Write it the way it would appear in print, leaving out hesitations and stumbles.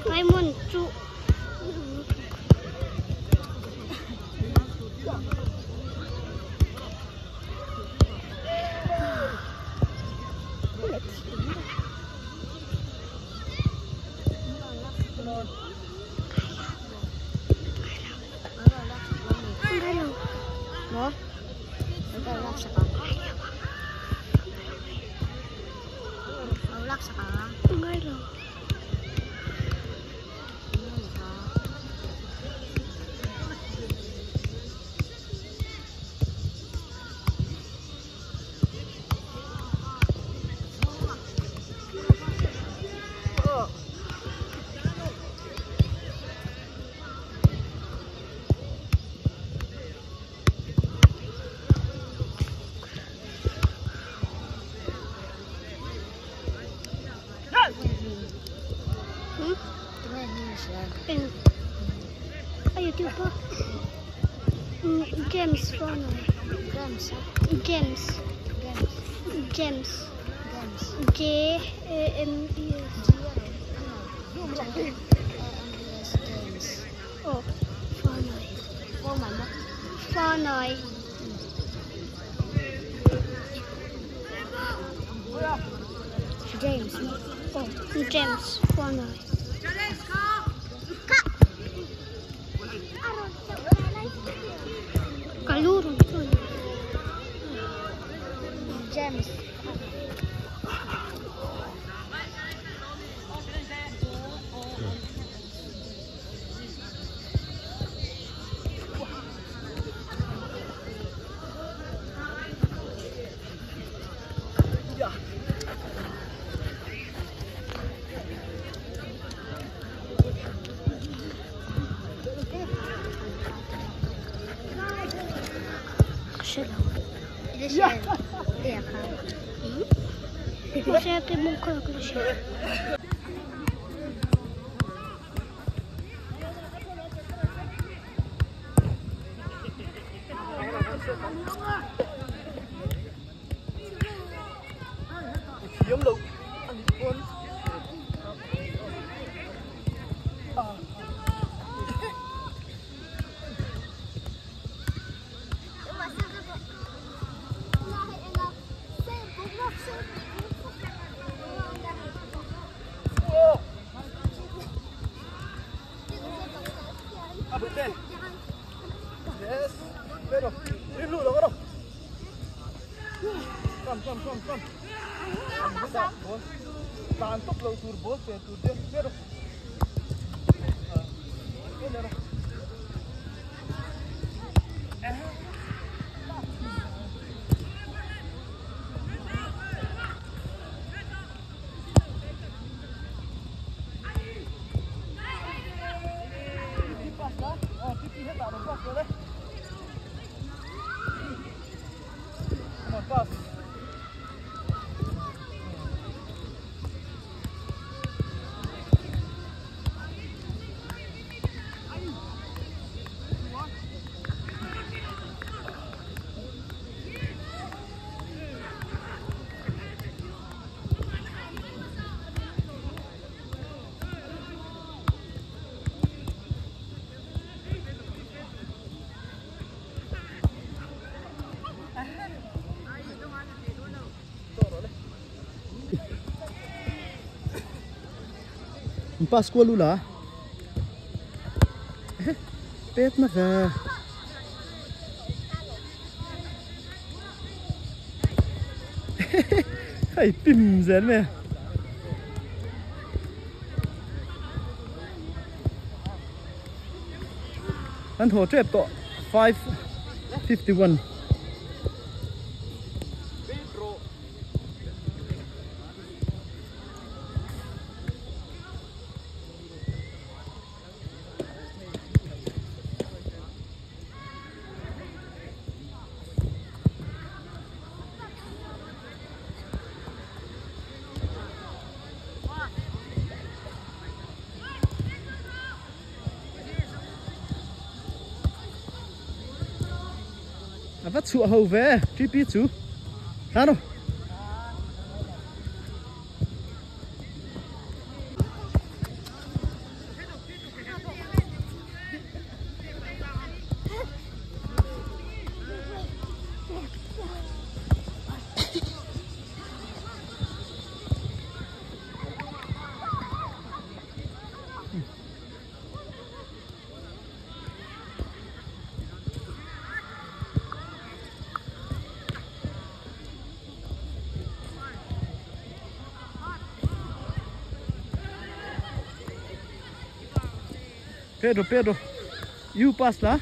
Raymond chu James Fonoy. James. James. James. James. James. J A M E S. G A M E S James. Oh, Fonoy. Foreman. Fonoy. James. Oh, James Fonoy. Kalurong James. Yes, pero Come, come, come, come. Tan tốc lâu tur bố về tur đi, pero. Pass. Pascoa lula. Pet na ve. Hay pim zel me. An tho trep to 5:51. A va chhuah ho ve TP chu. Tlan rawh. Pedro, Pedro, you pass la.